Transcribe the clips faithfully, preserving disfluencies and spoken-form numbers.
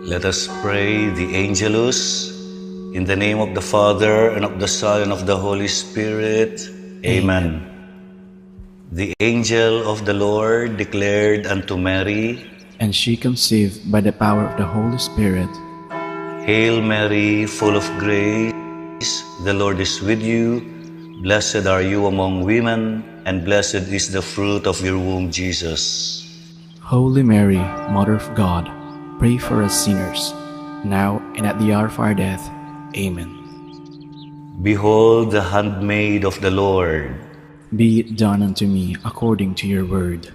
Let us pray the Angelus. In the name of the Father, and of the Son, and of the Holy Spirit. Amen. The angel of the Lord declared unto Mary, and she conceived by the power of the Holy Spirit. Hail Mary, full of grace, the Lord is with you. Blessed are you among women, and blessed is the fruit of your womb, Jesus. Holy Mary, Mother of God, pray for us sinners, now and at the hour of our death. Amen. Behold the handmaid of the Lord. Be it done unto me according to your word.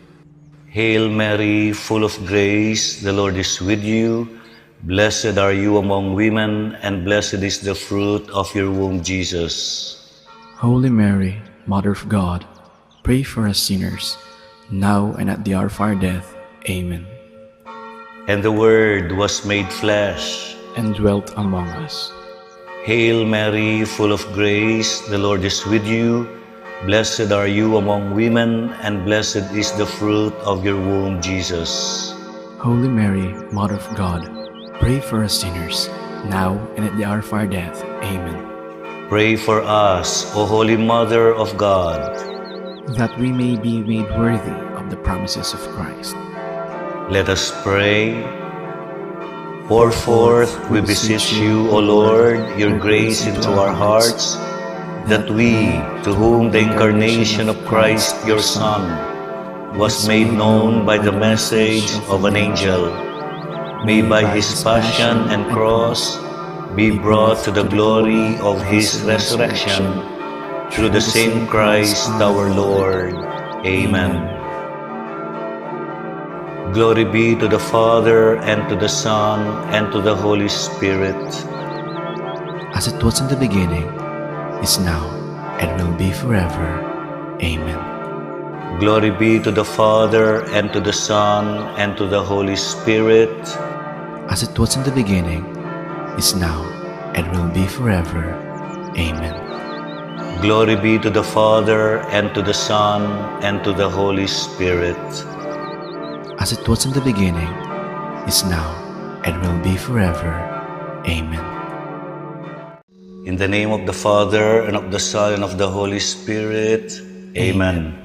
Hail Mary, full of grace, the Lord is with you. Blessed are you among women, and blessed is the fruit of your womb, Jesus. Holy Mary, Mother of God, pray for us sinners, now and at the hour of our death. Amen. And the Word was made flesh and dwelt among us. Hail Mary, full of grace, the Lord is with you. Blessed are you among women, and blessed is the fruit of your womb, Jesus. Holy Mary, Mother of God, pray for us sinners, now and at the hour of our death. Amen. Pray for us, O Holy Mother of God, that we may be made worthy of the promises of Christ. Let us pray. Pour forth, we beseech you, O Lord, your grace into our hearts, that we, to whom the incarnation of Christ, your Son, was made known by the message of an angel, may by his passion and cross be brought to the glory of his resurrection, through the same Christ our Lord. Amen. Glory be to the Father, and to the Son, and to the Holy Spirit. As it was in the beginning, is now, and will be forever. Amen. Glory be to the Father, and to the Son, and to the Holy Spirit. As it was in the beginning, is now, and will be forever. Amen. Glory be to the Father, and to the Son, and to the Holy Spirit. As it was in the beginning, is now, and will be forever. Amen. In the name of the Father, and of the Son, and of the Holy Spirit. Amen.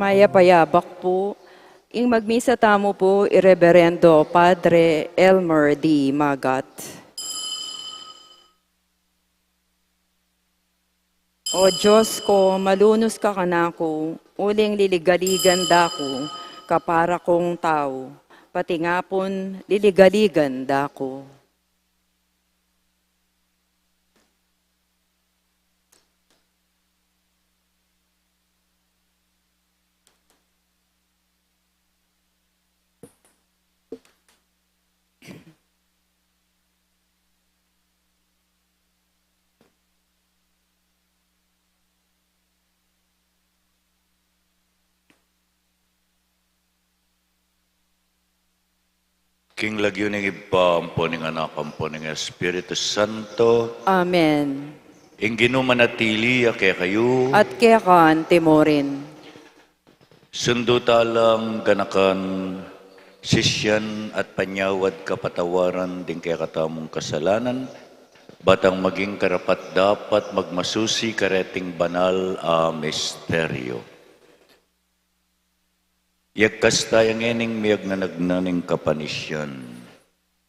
Mayap a yabak pu. Ing magmisa tamu pu i Reberendo Padre Elmer D. Magat. O Dios ku, malunus ka kanaku, uling liligaligan da ku, kapara kung tau, pati nga pun liligaligan da ku. King lagyu ning Ibpa, ampo ning Anak, ampo ning Espiritu Santo. Amen. Ing Ginu manatili ya kekayu. At keka mu rin. Sundu ta lang ganakan, sisian at panyawad kapatawaran ding kekatamung kasalanan, batang maging karapat-dapat magmasusi kareting banal a misteryo. Yagkas taya ngening miyagnanagnan ning kapanisian.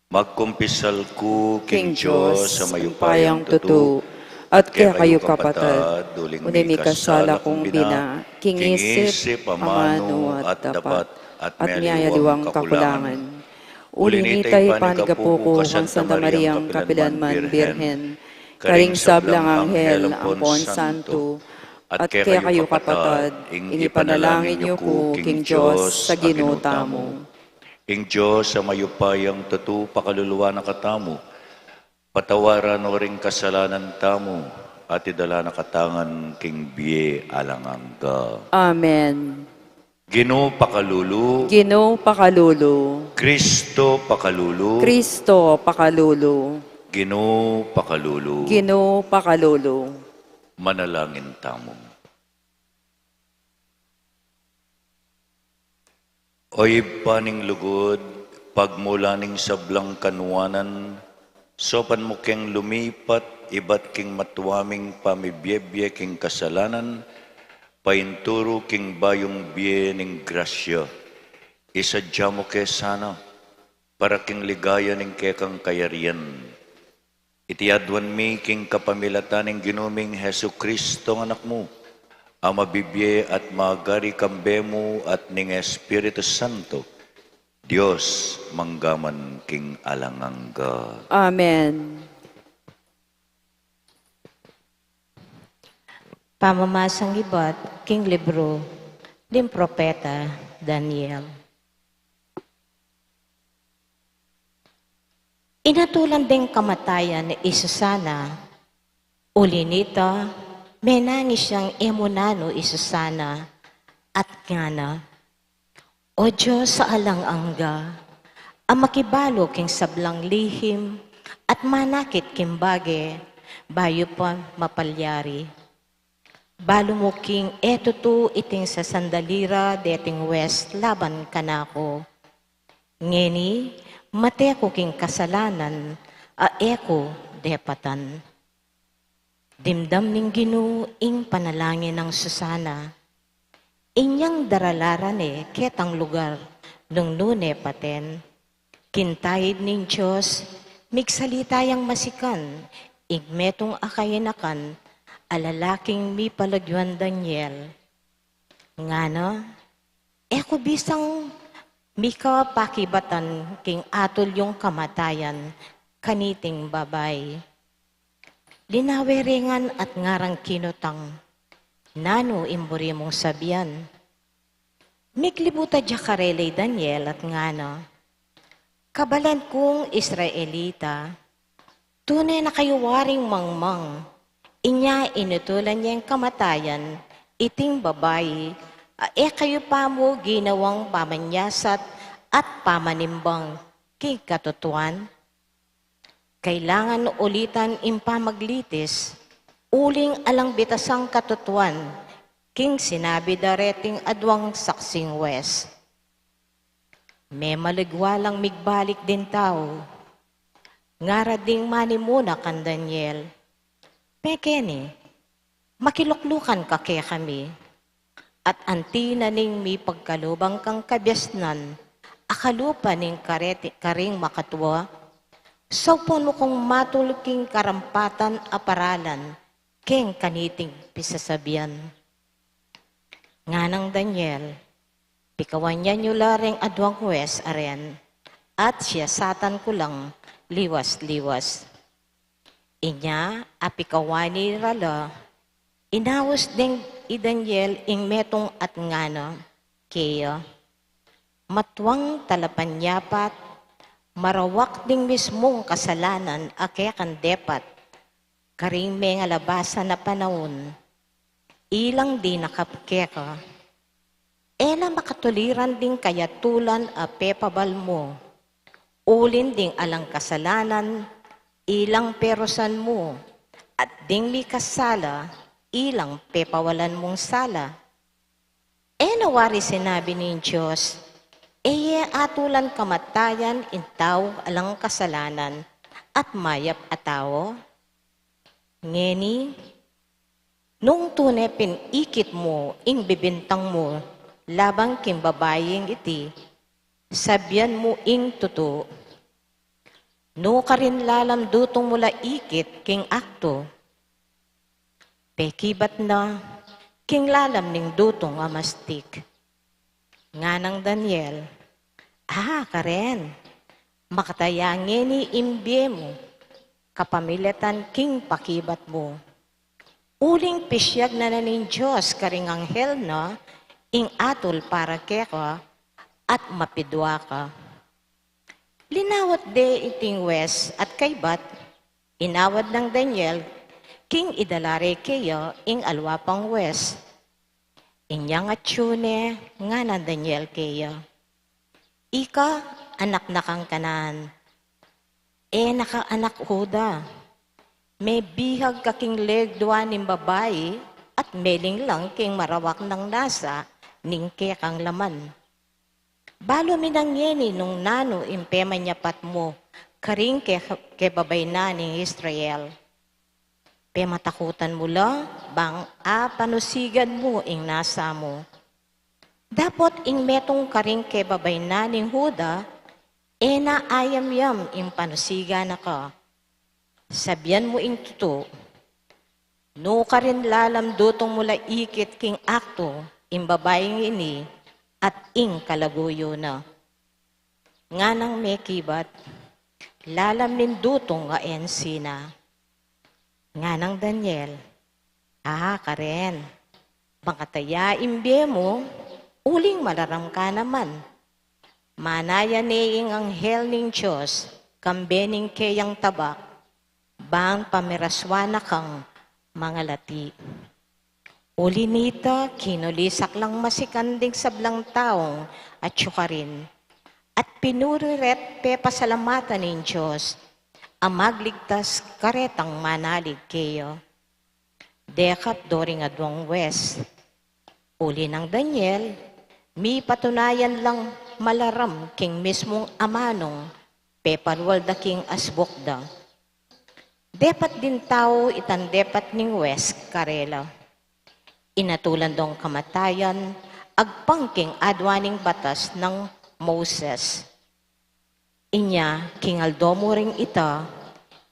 Magkumpisal ku king Dios a mayupayang tutu, at kekayu kapatad, uling mikasala kung bina, king isip, amanu, at dapat, at miyaliwang kakulangan. Uli nita, ipanigapu ku kang Santa Mariang kapilanman Birhen, karing sablang anghel ampon santo, at kekayu kapatad, ing ipanalangin yu ku king Dios a Ginu tamu. Ing Dios a mayupayang tutu pakaluluan na katamu, patawaran no ring kasalanan tamu, at idala na katamu ngan king bie alang angga. Amen. Ginu pakalulu. Ginu pakalulu. Kristo pakalulu. Kristo pakalulu. Ginu pakalulu. Ginu pakalulu. Manalangin tamu. O Ibpa ning lugud, pagmula ning sablang kanuanan, saupan mu keng lumipat ibat king matua ming pamibiebie king kasalanan, painturu king bayung bie ning grasya. Isadia mu ke sana, para king ligaya ning kekang kayarian. Iti aduan mi king kapamilatan ning Ginu ming Jesucristo a Anak mu, a mabibie at magari kambe mu at ning Espiritu Santo, Dios, mangga man king alang angga. Amen. Pamamasang ibat king libru ning propeta Daniel. Inatulan deng kamatayan i Susana, uli nita, menangis yang e mu nanu i Susana, at ngana, O Dios a alang angga, a makibalu king sablang lihim, at manakit king bage, bayu pa mapalyari. Balu mu king e tutu iting sasandali ra deting wes laban kanaku. Ngeni, mate ku king kasalanan a e ku depatan. Dimdam ning Ginu ing panalangin nang Susana. Inyang darala ra ne ketang lugar nung nune paten. Kintaid ning Dios, migsalita yang masikan, ing metung a kainakan, a lalaking mipalagyuan Daniel. Ngana, e ku bisang mika pakibatan king atul yung kamatayan kaniting babai. Linawe re ngan at ngarang kinutang, nanu ing buri mung sabian? Miglibutan ya karela i Daniel at ngana, Kabalan kung Israelita, tune na kayu waring mangmang, inya inutulan yang kamatayan iting babai, a e kayu pa mu ginawang pamanyasat at pamanimbang king katutuan? Kailangan ulitan ing pamaglitis, uling alang bitasang katutuan, king sinabi da reting aduang saksing wes. Memaligwa lang migbalik ding tau. Ngara ding manimuna kang Daniel, Mekeni, makiluklukan ka kekami. at anti na ning mipagkalubang kang kabiasnan a kalupa ning kareti-, karing makatua, saupan mu kung matul king karampatan a paralan keng kaniting pisasabian. Nganang Daniel, pikawan ya yu la reng aduang hues a ren, at siyasatan ku lang liwas-liwas. Inya a pikawan i ra la, inaus deng i Daniel ing metung at ngana keya, matuang talapanyapat, marawak ding mismung kasalanan a kekang depat karing mengalabasan a panaun, ilang dinakap keka. E la makatuliran ding kayatulan a pepabal mu, ulin ding alang kasalanan ilang perusan mu, at ding mikasala ilang pepawalan mung sala. E na wari sinabi ning Dios, e ye atulan kamatayan ing taung alang kasalanan at mayap a tau? Ngeni, nung tune pin ikit mu ing bibintang mu laban king babaing iti, sabian mu ing tutu. Nu karin lalam dutung mu la ikit king aktu? Pekibat na king lalam ning dutung a mastik. Nganang Daniel, a, karen, makataya ngeni ing bie mu, kapamilatan king pakibat mu. Uling pisiag na na ning Dios karing anghel na ing atul para keka at mapidua ka. Linawat de iting hues at kaybat, inawad nang Daniel king idala re keya ing aliwa pang hues. Inyang atyu ne, nganang Daniel keya, ika anak na kang Canaan, e na ka anak Juda. Mebihag ka king legdua ning babai at melinglang king marawak nang nasa ning kekang laman. Balu mi na ngeni nung nanu ing pemanyapat mu karing ke-, kebabaynan ning Israel. Pematakutan mu la bang apanusigan mu ing nasa mu. Dapot ing metung karing kebabaynan ning Juda, e na ayamyam ing panusigan na ka. Sabian mu ing tutu, nu karin lalam dutung mu la ikit king aktu ing babaing ini at ing kalaguyu na. Nganang mekibat, lalam ning dutung a ensina. Nganang Daniel, a, karen, makataya ing bie mu, uling malaram ka naman. Manaya ne ing anghel ning Dios kambe ning keyang tabak, bang pamirasuan na kang mangalati. Uli nita, kinulisak lang masikan ding sablang taung atyu karin, at pinuri re't pepasalamatan ing Dios a magligtas karetang manalig keya. Dekap do ring aduang hues. Uli nang Daniel, mipatunayan lang malaram king mismung amanung peparual da king asbuk da. Depat ding tau itang depat ning hues karela. Inatulan dong kamatayan agpang king adwa ning batas nang Moses. Inya king aldo mu ring ita,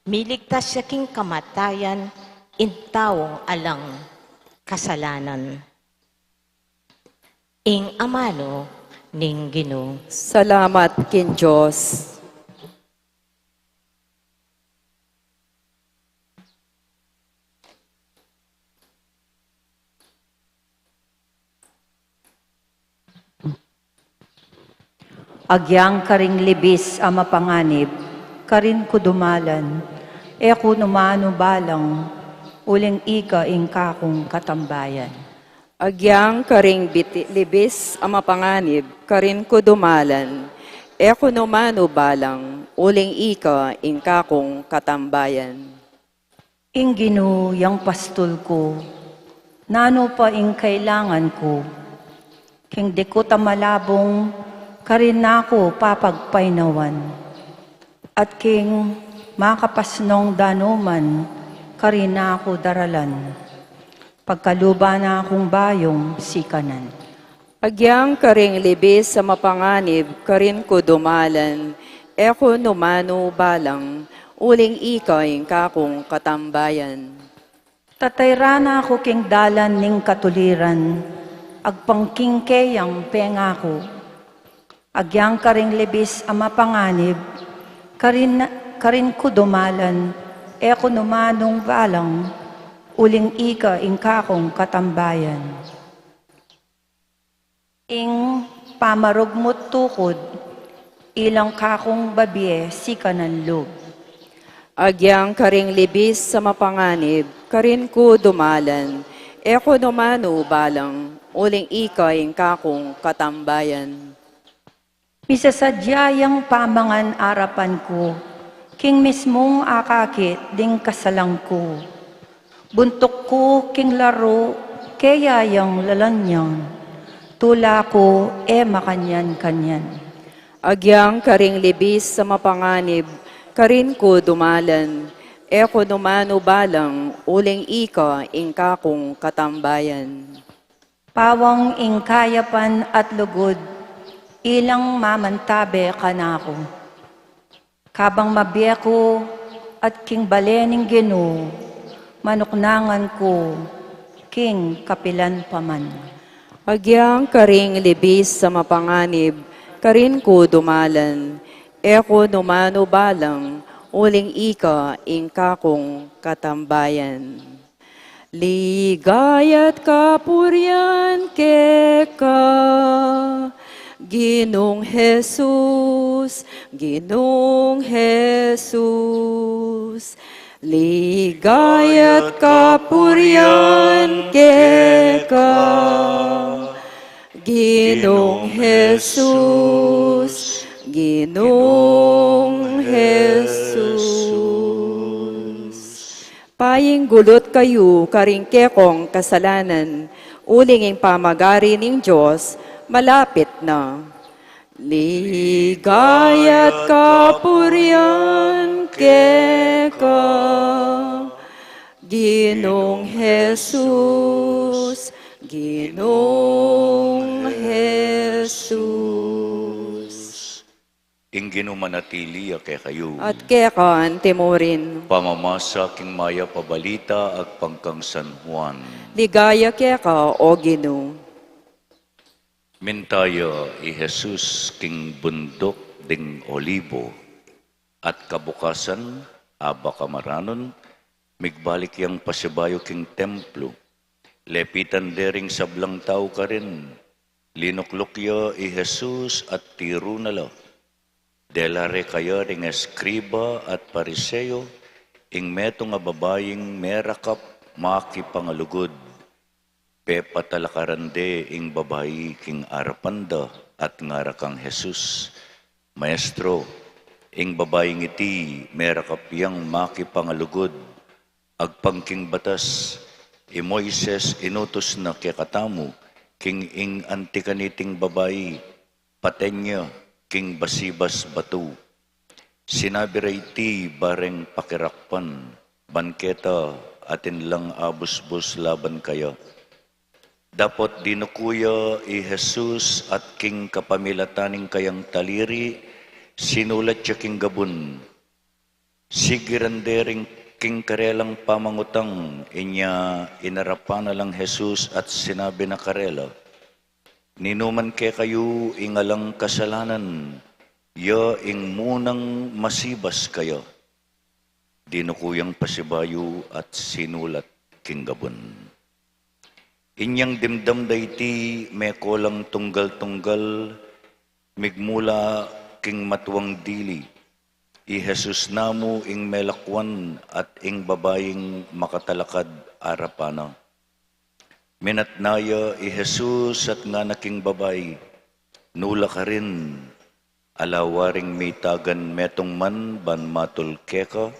miligtas ya king kamatayan ing taung alang kasalanan. Ing amanu ning Ginu. Salamat king Dios. Agyang karing libis a mapanganib, karin ku dumalan, e ku numanu balang, uling ika ing kakung katambayan. Agyang karing biti-, libis a mapanganib, karin ku dumalan, e ku numanu balang, uling ika ing kakung katambayan. Ing Ginu yang pastul ku, nanu pa ing kailangan ku? King dikut a malabung, karin na ku papagpainawan, at king makapasnong danuman, karin na ku daralan. Pagkaluban na kung bayung sikanan. Agyang karing libis a mapanganib, karin ku dumalan, e ku numanu balang, uling ika ing kakung katambayan. Tatayran na ku king dalan ning katuliran, agpang king keyang pengaku. Agyang karing libis a mapanganib, karin, karin ku dumalan, e ku numanung balang, uling ika ing kakung katambayan. Ing pamarugmut tukud, ilang kakung babie sikanan lub. Agyang karing libis a mapanganib, karin ku dumalan, e ku numanu balang, uling ika ing kakung katambayan. Misasadya yang pamangan arapan ku, king mismung akakit ding kasalang ku. Buntuk ku king laru, keya yang lalanyan, tula ku e makanyan-kanyan. Agyang karing libis a mapanganib, karin ku dumalan, e ku numanu balang, uling ika ing kakung katambayan. Pawang ing kayapan at lugud, ilang mamantabe kanaku. Kabang mabie ku at king bale ning Ginu, manuknangan ku king kapilan pa man. Agyang karing libis a mapanganib, karin ku dumalan, e ku numanu balang, uling ika ing kakung katambayan. Ligaya't kapurian keka, Ginung Jesus, Ginung Jesus. Ligaya't kapurian keka, Ginung Jesus, Ginung Jesus. Painggulut kayu karing kekong kasalanan, uling ing pamagari ning Dios malapit na. Ligaya't kapurian keka, Ginung Jesus, Ginung Jesus. Ing Ginu manatili ya kekayu. At keka naman murin. Pamamasa king mayap a balita agpang kang San Juan. Ligaya keka, O Ginu. Minta ya i Jesus king bunduk ding Olibo, at kabukasan, abak a maranun, migbalik yang pasibayu king templo. Lepitan de ring sablang tau karin, linukluk ya i Jesus at tiru na la. Dela re kaya ring eskriba at Pariseo ing metung a babaing merakap makipangalugud. Pepatalakaran de ing babai king arapan da at ngara kang Jesus, Maestro, ing babaing iti merakap yang makipangalugud. Agpang king batas, i Moises inutus na kekatamu king ing anti kaniting babai, paten ya king basibas batu. Sinabi ra iti bareng pakirakpan, ban keta atin lang abusbus laban kaya. Dapot dinuku ya i Jesus at king kapamilatan ning kayang taliri, sinulat ya king gabun. Sigiran de ring king karelang pamangutang, inya inarapan na lang Jesus at sinabi na karela, Ninuman kekayu ing alang kasalanan, ya ing munang masibas kaya. Dinuku yang pasibayu at sinulat king gabun. Inyang dimdam da iti, meko lang tunggal-tunggal, migmula king matuang dili. I Jesus namu ing melakwan at ing babaing makatalakad arapan na. Minatna ya i Jesus at ngana king babai, Nula karin, ala waring mitagan metung man ban matul keka?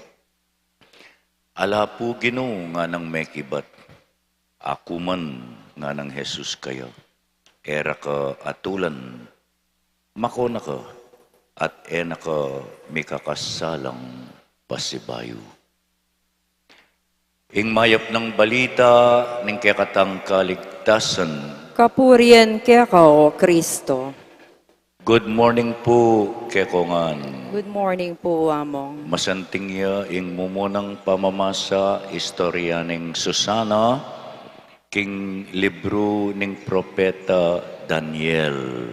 Ala pu, Ginu, nganang mekibat. Aku man, nganang Jesus kaya, e ra ka atulan, mako na ka, at e na ka mikakasalang pasibayu. Ing mayap nang balita ning kekatang kaligtasan. Kapurian keka, O Kristo. Good morning pu kekongan. Good morning pu, Among. Masanting ya ing mumunang pamamasa, istorya ning Susana, king libru ning propeta Daniel.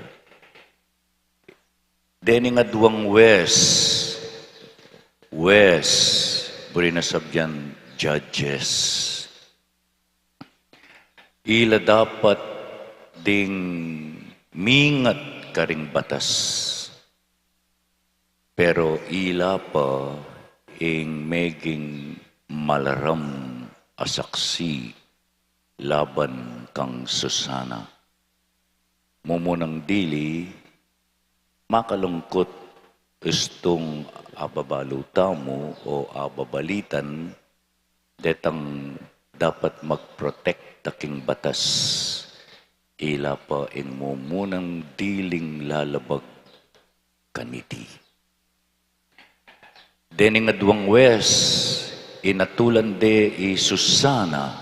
Dening aduang wes, wes, buri na sabyan judges. Ila dapat ding mingat karing batas. Pero ila pa ing meging malaram a saksi laban kang Susana. Mumunang dili, makalungkut istung ababalu tamu o ababalitan detang dapat magprotekta king batas, ila pa ing mumunang diling lalabag kaniti. Dening aduang wes, inatulan de i Susana,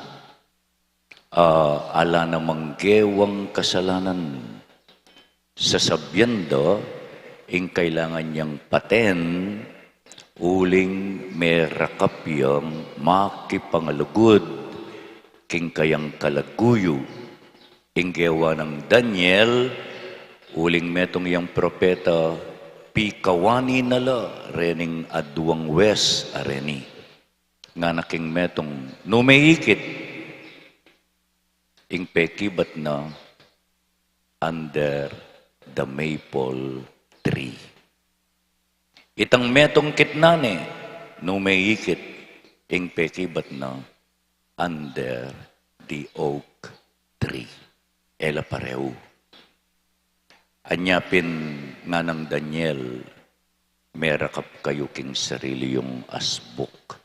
a ala namang gewang kasalanan. Sasabyan da, ing kailangan yang paten, uling merakap yang makipangalugud king kayang kalaguyu. Ing gewa nang Daniel, uling metung yang propeta, pikawani na la rening aduang wes a reni. Ngana king metung, nu me ikit? Ing pekibat na, under the maple tree. Itang metung kitnan ne, nu me ikit? Ing pekibat na, under the oak tree. E la pareu. Anya pin, nganang Daniel, merakap kayu king sarili yung asbuk.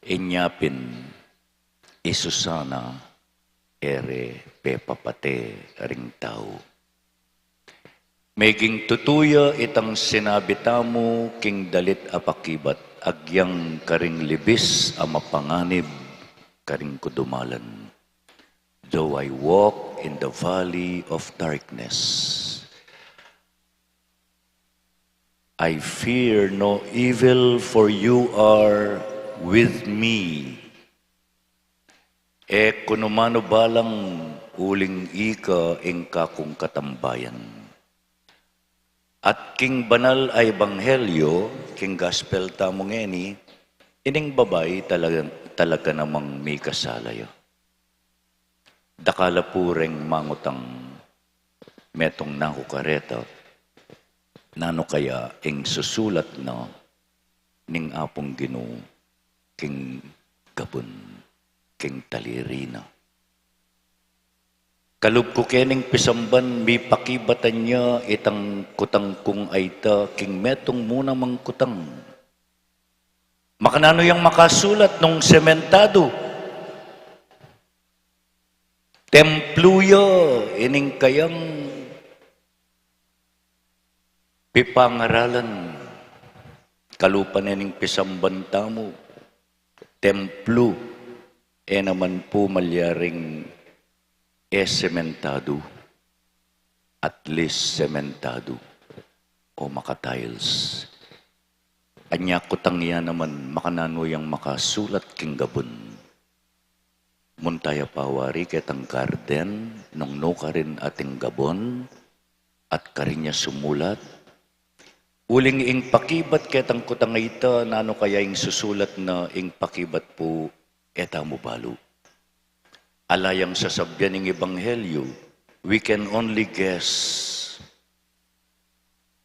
Inya pin, i Susana, e re pepapate ring tau. Meging tutu ya itang sinabi tamu king dalit a pakibat, agyang karing libis a mapanganib karing kudumalan. Though I walk in the valley of darkness, I fear no evil, for you are with me. E ku nu manu balang, uling ika ing kakung katambayan. At king banal a ebanghelyo, king gospel tamu ngeni, ining babai talaga, talaga namang mikasala ya. Dakal a pu reng mangutang, metung na ku kareta, nanu kaya ing susulat na ning Apung Ginu king gabun, king taliri na? Kalub ku kening pisamban, mipakibatan ya itang kutang kung ayta king metung mu namang kutang. Makananu yang makasulat nung sementadu? Templu ya ining kayang pipangaralan. Kalupa ne ning pisamban tamu, templu, e naman pu malyaring e sementadu, at least sementadu o maka-tiles. Anya kutang ya naman, makananu yang makasulat king gabun? Munta ya pa wari ketang garden, nung nukarin ating gabun, at karin ya sumulat. Uling ing pakibat ketang kutang ayta, nanu kaya ing susulat na? Ing pakibat pu, e tamu balu. Ala yang sasabyan ing ebanghelyo, we can only guess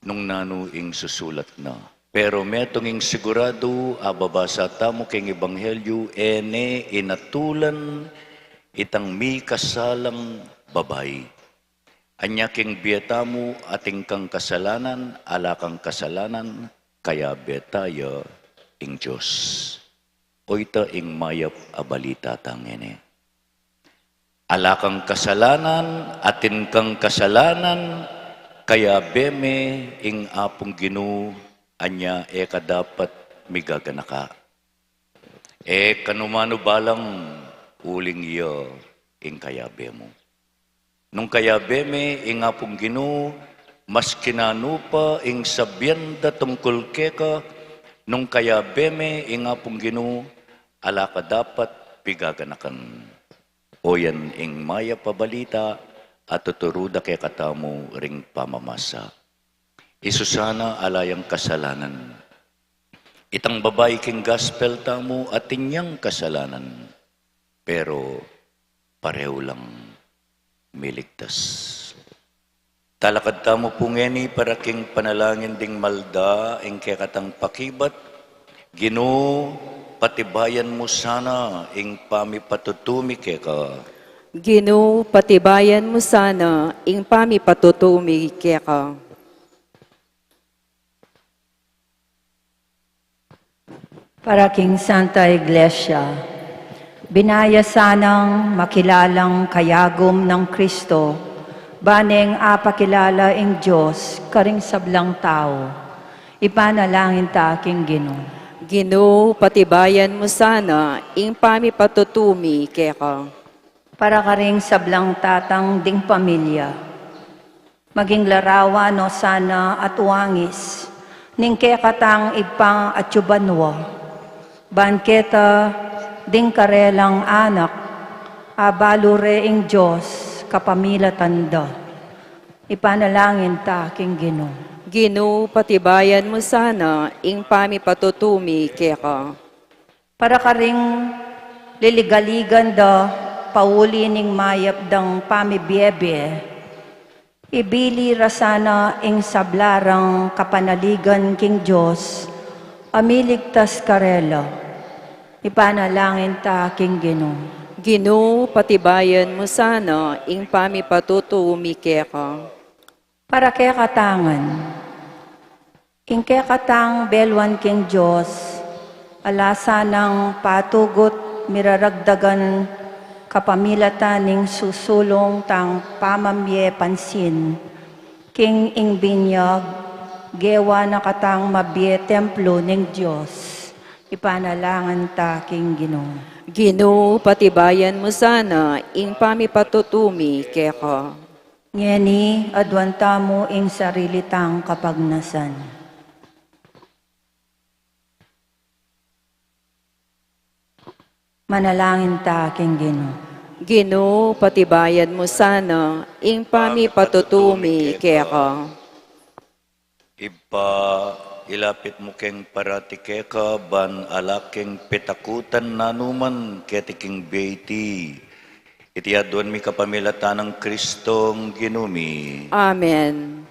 nung nanu ing susulat na. Pero metung ing siguradu, ababasa tamu king ebanghelyo, e ne inatulan itang mikasalang babai. Anya king bie tamu, atin kang kasalanan, ala kang kasalanan, kayabe ta ya ing Dios. O ita ing mayap a balita ta ngeni. Ala kang kasalanan, atin kang kasalanan, kayabe me ing Apung Ginu, anya e ka dapat migaganaka. E ka nu manubalang, uling iya ing kayabe mu. Nung kayabe me ing Apung Ginu, maski nanu pa ing sabian da tungkul keka, nung kayabe me ing Apung Ginu, ala ka dapat pigaganakan. O yan ing mayap a balita a tuturu da kekatamu ring pamamasa. I Susana ala yang kasalanan. Itang babai king gospel tamu atin yang kasalanan, pero pareho lang miligtas. Talakad tamu pu ngeni para king panalangin ding malda ing kekatang pakibat. Ginu, patibayan mu sana ing pamipatutu mi keka. Ginu, patibayan mu sana ing pamipatutu mi keka. Para king Santa Iglesia, binaya sanang makilalang kayagum nang Kristo, ba neng apakilala ing Dios karing sablang tau. Ipanalangin ta king Ginu. Ginu, patibayan mu sana ing pamipatutu mi keka. Para karing sablang tatang ding pamilya, maging larawan no sana at wangis ning kekatang Ibpa atyu banua. Ban keta ding karelang anak, abalu re ing Dios kapamilatan da. Ipanalangin ta king Ginu. Ginu, patibayan mu sana ing pamipatutu mi keka. Para karing liligaligan da pauli ning mayap dang pamibiebie, ibili ra sana ing sabla rang kapanaligan king Dios a miligtas karela. Ipanalangin ta king Ginu. Ginu, patibayan mu sana ing pamipatutu mi keka. Para kekatangan, ing kekatang beluan king Dios, ala sanang patugut miraragdagan kapamilatan ning susulung tang pamamie pansin king ing binyag, gewa na katang mabie templo ning Dios. Ipanalangin ta king Ginu. Ginu, patibayan mu sana ing pamipatutu mi keka. Ngeni, aduan tamu ing sarili tang kapagnasan. Manalangin ta king Ginu. Ginu, patibayan mu sana ing pamipatutu mi keka. Ibpa, ilapit mu keng parati keka ban ala keng pitakutan nanuman keti king bie iti. Iti aduan mi kapamilatan nang Kristong Ginu mi. Amen.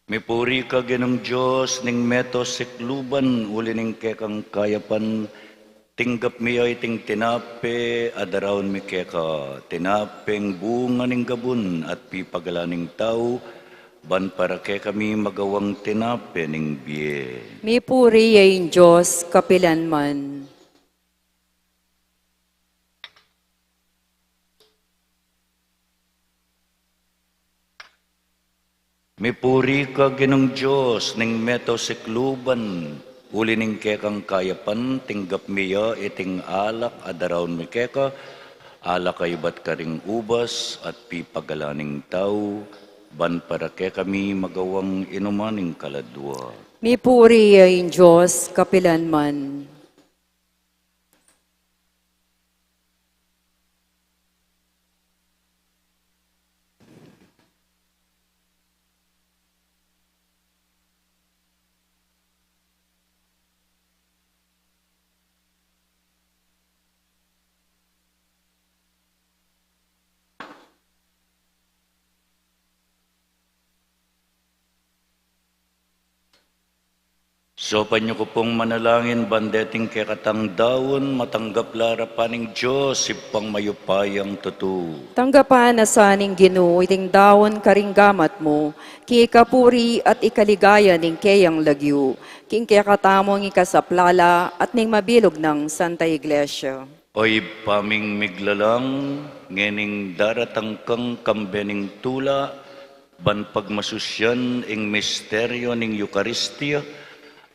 Mipuri ka Ginung Dios ning meto sikluban, uli ning kekang kayapan, tinggap mi ya iting tinape a daraun mi keka, tinapeng bunga ning gabun at pipagalan ning tau, ban para kekami magawang tinape ning bie. Mipuri ya ing Dios kapilanman. Mipuri ka Ginung Dios ning meto sikluban, uli ning kekang kayapan tinggap mi ya iting alak a daraun mi keka, alak a ibat karing ubas at pipagalan ning tau, ban para kekami magawang inuman ning kaladua. Mipuri ya ing Dios kapilanman. Saupan yu ku pung manalangin ban deting kekatang daun matanggap la arapan ning Dios, Ibpang mayupayang tutu. Tanggapan na sa ning Ginu iting daun karing gamat mu, king ikapuri at ikaligaya ning keyang lagyu, king kekatamung ikasaplala at ning mabilug nang Santa Iglesia. O Ibpa ming miglalang, ngening daratang kang kambe ning tula, ban pagmasusyan ing misteryo ning Eukaristia,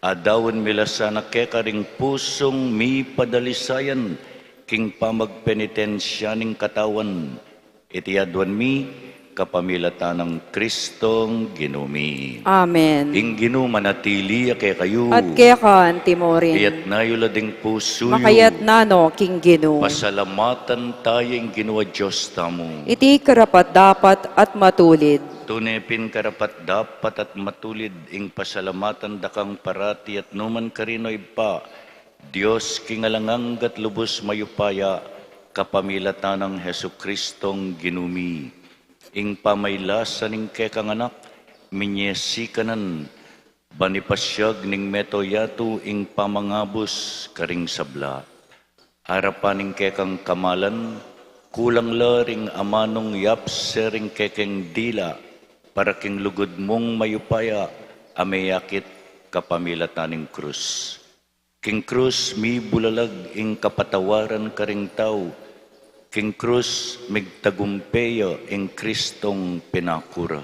adaun mi la sana keka ring pusung mipadalisayan king pamagpenitensya ning katawan. Iti aduan mi kapamilatan nang Kristong Ginu mi. Amen. Ing Ginu manatili ya kekayu. At keka anti mu rin. Iyatna yu la ding pusu yu. Makayatna no king Ginu. Pasalamatan taya ing Ginu a Dios tamu. Iti karapat-dapat at matulid. Tune pin karapat-dapat at matulid ing pasalamatan da kang parati at numan karin, O Ibpa, Dios king alang angga at lubus mayupaya, kapamilatan nang Jesucristong Ginu mi. Ing pamaylasa ning kekang Anak, minyesi ka nan, ban ipasiag ning meto yatu ing pamangabus karing sabla. Arapan ning kekang kamalan, kulang la ring amanung yapse ring kekeng dila, para king lugud mung mayupaya a meyakit kapamilatan ning krus. King krus mibulalag ing kapatawaran karing tau. King krus migtagumpe ya ing Kristong pinaku ra.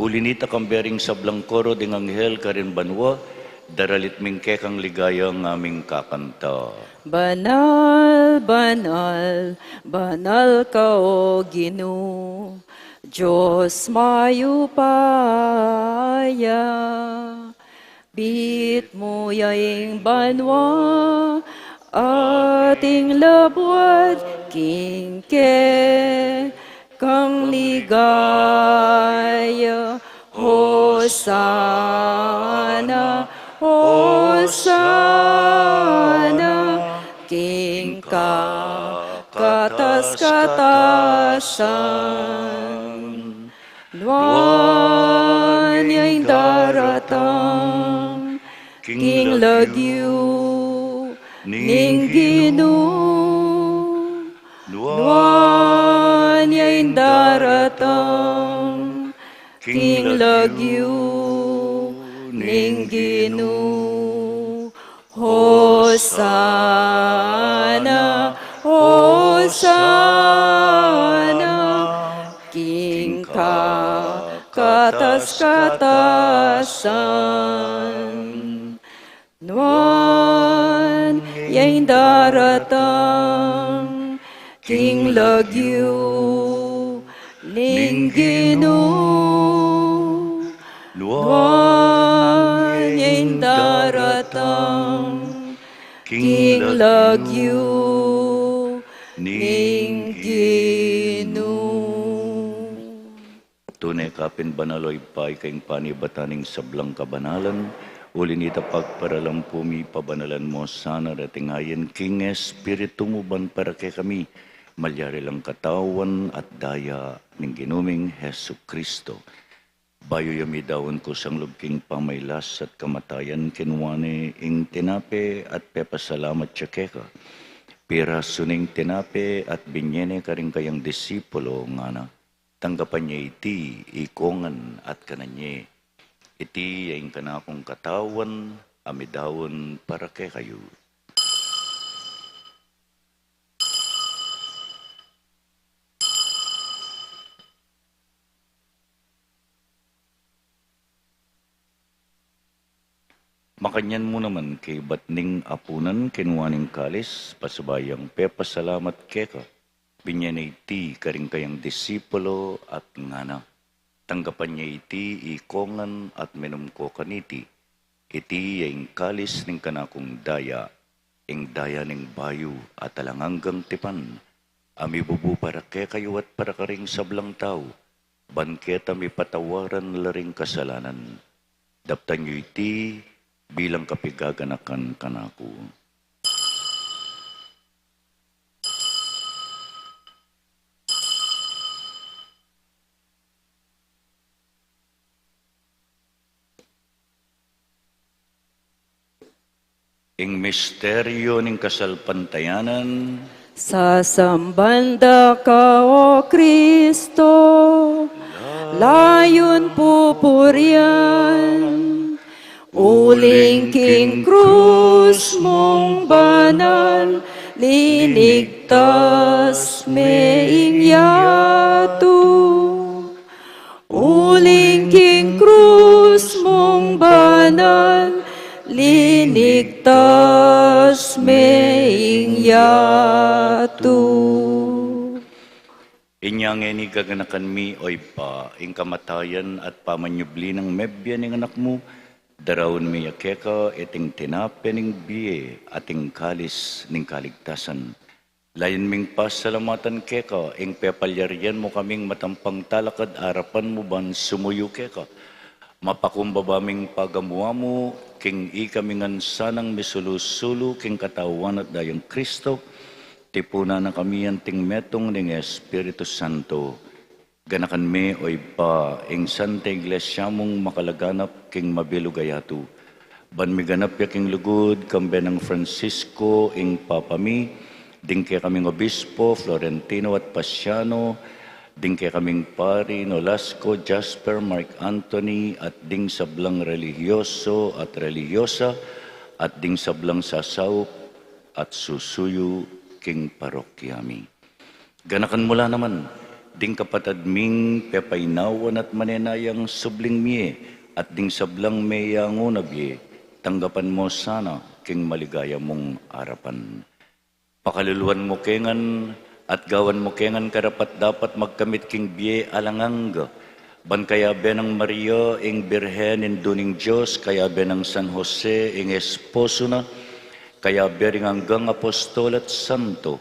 Uli nita, kambe ring sablang koro ding anghel karin banua, daralit ming kekang ligaya ngaming kakanta. Banal, banal, banal ka, O Ginu, Dios mayupaya. Bitmu ya ing banua at ing labuad king kekang ligaya. Hosana, Hosana king kakatas-katasan. Nuan ya ing daratang king lagyu ning Ginu. Nuan ya ing daratang king lagyu ning Ginu. Hosana, Hosana king kakatas-katasan. Nuan ya ing daratang king lagyu ning Ginu. Nuan ya ing daratang king lagyu ning Ginu. Tune ka pin banal, O Ibpa, ika ing panibatan ning sablang kabanalan. Uli nita, pagparalampu mi, pabanalan mu sana reting ayan king Espiritu mu ban para kekami malyari lang katawan at daya ning Ginu ming Jesucristo. Bayu ya midaun kusang lub king pamailas at kamatayan, kinua ne ing tinape at pepasalamat ya keka. Pirasu ne ing tinape at binye ne karing kayang disipulo, ngana: Tanggapan ye iti, ikongan at kanan ye. Iti ya ing kanakung katawan a midaun para kekayu. Makanyan mu naman kaybat ning apunan, kinua ne ing kalis, pasibayu yang pepasalamat keka, binye ne iti karing kayang disipulo at ngana: Tanggapan ye iti, ikongan at minum ko kaniti. Iti ya ing kalis ning kanakung daya, ing daya ning bayu at alang anggang tipan, a mibubu para kekayu at para karing sablang tau, ban keta mipatawaran la ring kasalanan. Daptan yu iti bilang kapigaganakan kanaku. Ing misteryu ning kasalpantayanan. Sasamban da ka, O Kristo, layun pupurian, uling king krus mung banal, linigtas me ing yatu. Uling king krus mung banal, linigtas me ing yatu. Inya ngeni gaganakan mi, O Ibpa, ing kamatayan at pamanyubli nang mebie ning Anak mu, daraun mi ya keka iting tinape ning bie at ing kalis ning kaligtasan. Layun ming pasalamatan keka ing pepalyarian mu kaming matampang talakad arapan mu ban sumuyu keka. Mapakumbaba ming pagamu-amu king ikami ngan sanang misulu-sulu king Katawan at Dayang Kristo, tipunan na kami anting metung ning Espiritu Santo. Ganakan me, O Ibpa, ing Santa Iglesia mung makalaganap king mabilug a yatu. Ban miganap ya king lugud, kambe nang Francisco, ing Papa mi, ding kekaming Obispo, Florentino at Pasiano, ding kekaming Pari, Nolasco, Jasper, Mark Anthony, at ding sablang relihiyoso at relihiyosa, at ding sablang sasaup at susuyu king parokya mi. Ganakan mu la naman ding kapatad ming pepainawan at manenayang subling mie, at ding sablang meyangu na bie, tanggapan mu sana king maligaya mung arapan. Pakaluluan mu ke ngan, at gawan mu ke ngan karapat-dapat magkamit king bie alang angga, ban kayabe nang Maria, ing Birhen, Indu ning Dios, kayabe nang San Jose, ing esposo na, kayabe ring anggang apostol at santo,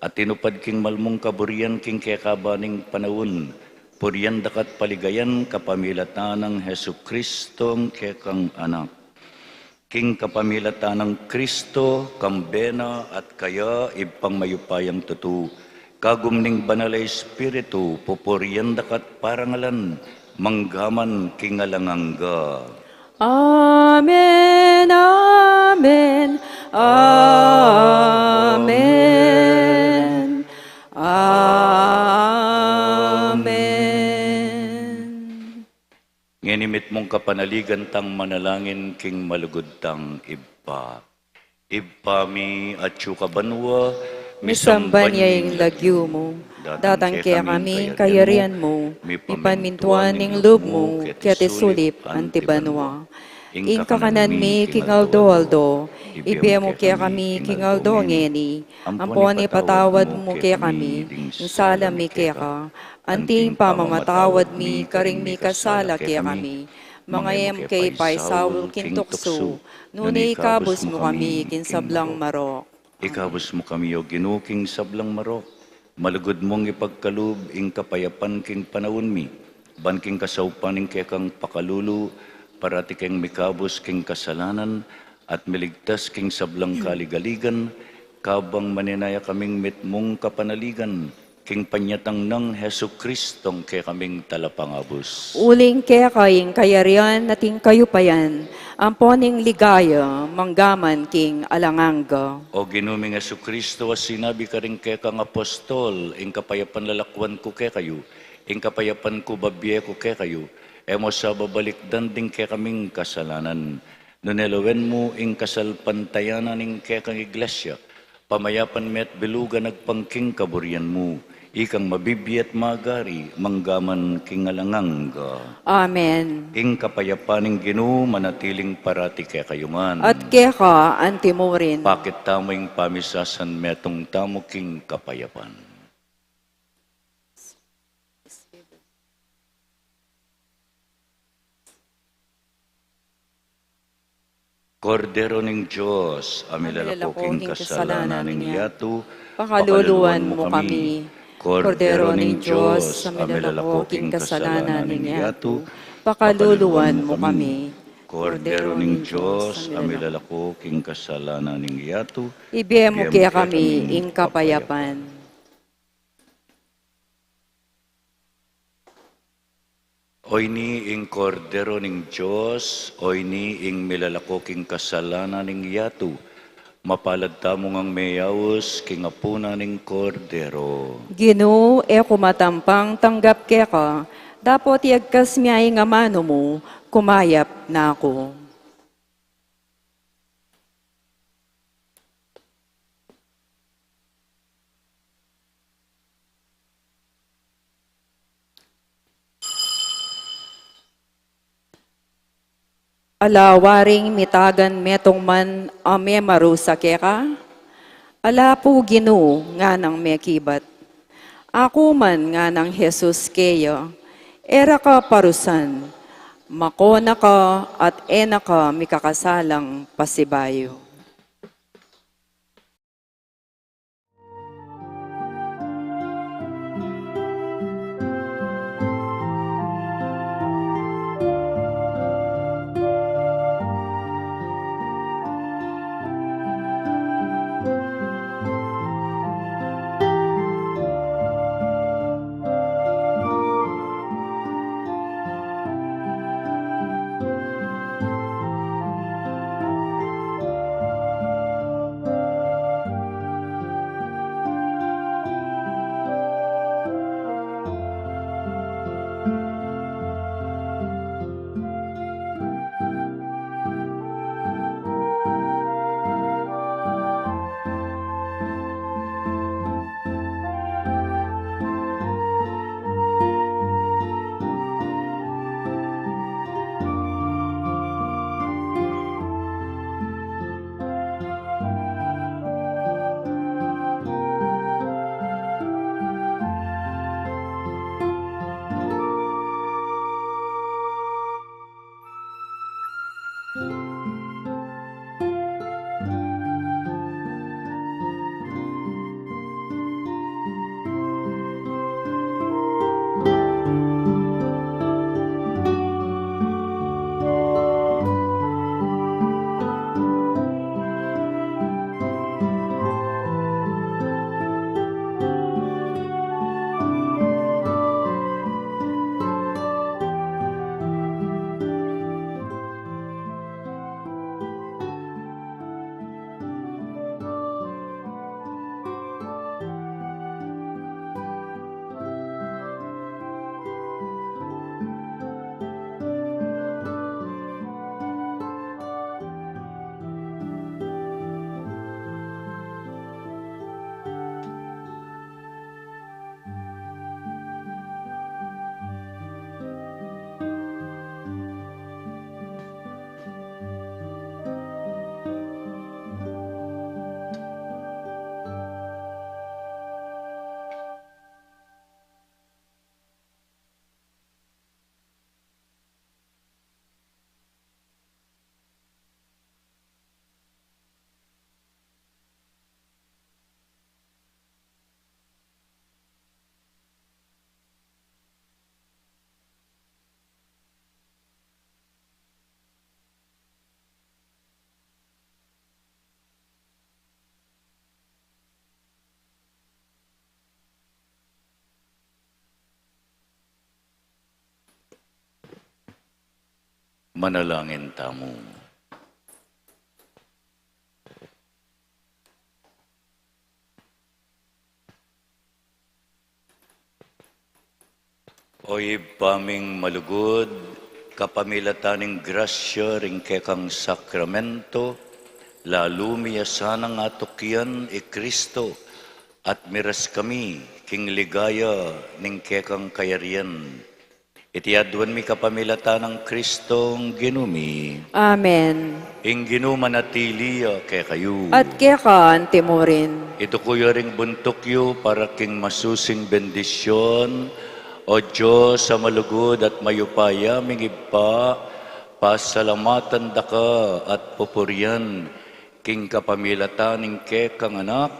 a tinupad king malmung kaburian king kekaban ning panaun, purian da ka at paligayan kapamilatan nang Jesucristo, ing kekang Anak. King kapamilatan nang Kristo, kambe na at kaya, Ibpang mayupayang tutu, kagum ning Banal a Espiritu, pupurian da ka at parangalan, manggaman king alang angga. Amen, amen, amen, amen. Ngeni mitmung kapanaligan tang manalangin king malugud tang Ibpa. Ibpa mi, atsu ka banua, misamban ya ing lagyu mu, datang kekami ing kayarian mu, mipamintuan ing lub mu keti sulip anti banua. Ing kakanan mi king aldo-aldo ibie mu kekami king aldo ngeni, ampon ipatawad mu kekami ing sala mi keka, anti ing pamamatawad mi karing mikasala kekami. Manga e mu ke ipaisaul king tuksu, nune ikabus mu kami king sablang marok. Ikabus mu kami, O Ginu, king sablang marok. Malugud mung ipagkalub ing kapayapan king panaun mi, ban king kasaupan ning kekang pakalulu, parati keng mikabus king kasalanan, at miligtas king sablang kaligaligan, kabang manenaya kaming mitmung kapanaligan, king panyatang nang Jesucristong kekaming Talapangabus. Uling keka ing kayarian at ing kayupayan, ampon ing ligaya, manggaman king alang angga. O Ginu ming Jesucristo, a sinabi karing kekang apostol, ing kapayapan lalakwan ku kekayu, ing kapayapan ku babie ku kekayu, e mu sa babalikdan ding kekaming kasalanan, nune lawen mu ing kasalpantayanan ning kekang Iglesia, pamayapan me at bilugan agpang king kaburian mu, ikang mabibie at magari, manggaman king alang angga. Amen. Ing kapayapan ning Ginu manatiling parati kekayu ngan. At keka antimurin. Pakit tamu ing pamisasan, metung tamu king kapayapan. Kordero ning Dios, a milalako king kasalanan ning yatu, pakaluluan mu kami. Kordero ning Dios, a milalako king kasalanan ning yatu, pakaluluan mu kami. Kordero ning Dios, a milalako king kasalanan ning yatu, ibie mu kekami ing kapayapan. Oyni ing Kordero ning Dios, oyni ing milalako king kasalanan ning yatu. Mapalad tamu ngang meyaus king apunan ning Kordero. Ginu, e ku matampang tanggap keka, dapot iyagkas me ing amanu mu, kumayap na ku. Ala waring mitagan metung man a memarusa keka? Ala pu, Ginu, nganang mekibat. Aku man, nganang Jesus keya, e ra ka parusan, mako na ka at e na ka mikakasalang pasibayu. Manalangin tamu. O Ibpa ming malugud, kapamilatan ning grasya ring kekang sakramento, lalu mi ya sanang atukyan i Kristo, at miras kami king ligaya ning kekang kayarian. Iti aduan mi kapamilatan nang Kristong Ginu mi. Amen. Ing Ginu manatili ya kekayu. At keka antimurin. Ituku yu ring buntuk yu para king masusing bendisyon. O Dios a malugud at mayupaya ming Ibpa, pasalamatan da ka at pupurian king kapamilatan ning kekang Anak,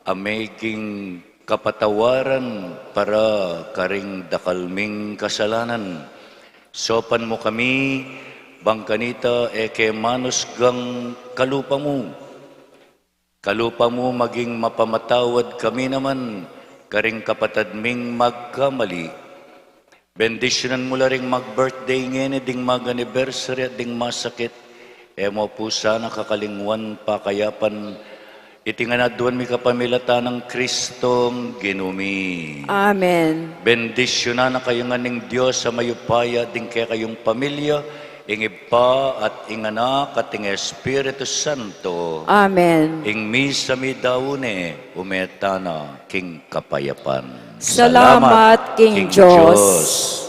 a meging kapatawaran para karing dakal ming kasalanan. Saupan mu kami, bang kanita e ke manusgang kalupa mu. Kalupa mu maging mapamatawad kami naman karing kapatad ming magkamali. Bendisyunan mu la ring mag-birthday ngeni, ding mag-anniversary at ding masakit. E mo pu sana kakalingwan pakayapan iti ngan aduan mi kapamilatan nang Kristong Ginu mi. Amen. Bendisyunan na kayu ngan ning Dios a mayupaya, ding kekayung pamilya, ing Ibpa at ing Anak at ing Espiritu Santo. Amen. Ing misa mi daune, ume tana king kapayapan. Salamat king Dios.